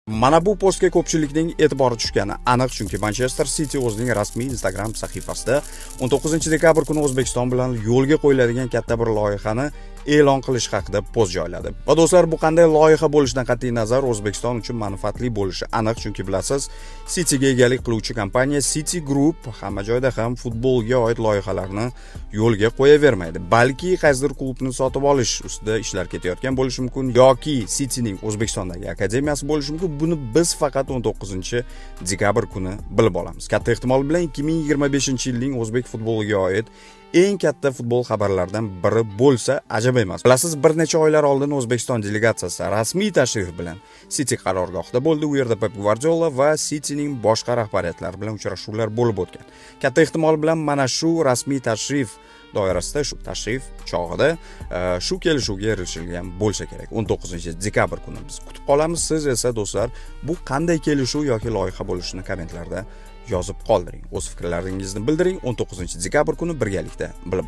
Mana bu postga ko'pchilikning e'tibori tushgani aniq, chunki Manchester City o'zining rasmiy Instagram sahifasida 19 dekabr kuni O'zbekiston bilan yo'lga qo'yiladigan katta bir loyihani e'lon qilish haqida post joyladi. Va do'stlar, bu qanday loyiha bo'lishidan qat'iy nazar O'zbekiston uchun manfaatli bo'lishi aniq, chunki bilasiz, Cityga egalik qiluvchi kompaniya City Group hamma joyda ham futbolga oid loyihalarni yo'lga qo'yavermaydi, balki qaysidir klubni sotib olish ustida ishlar ketayotgan bo'lishi mumkin yoki Cityning O'zbekistondagi akademiyasi bo'lishi mumkin. Buni biz faqat 19 dekabr kuni bilib olamiz. Katta ehtimol bilan 2025-yilning o'zbek futboliga oid eng katta futbol xabarlaridan biri bo'lsa ajab emas. Bilasiz, bir necha oylar oldin O'zbekiston delegatsiyasi rasmiy tashrif bilan City qarorgohida bo'ldi. U yerda Pep Gvardiola va Cityning boshqa rahbariyatlari bilan uchrashuvlar bo'lib o'tgan. Katta ehtimol bilan mana shu rasmiy tashrif doirasida, shu tashrif chog'ida shu kelishuvga erishilgan bo'lsa kerak. 19 dekabr kuni biz kutib qolamiz. Siz esa, do'stlar, bu qanday kelishuv yoki loyiha bo'lishini kommentlarda yozib qoldiring. O'z fikrlaringizni bildiring. 19 dekabr kuni birgalikda bilib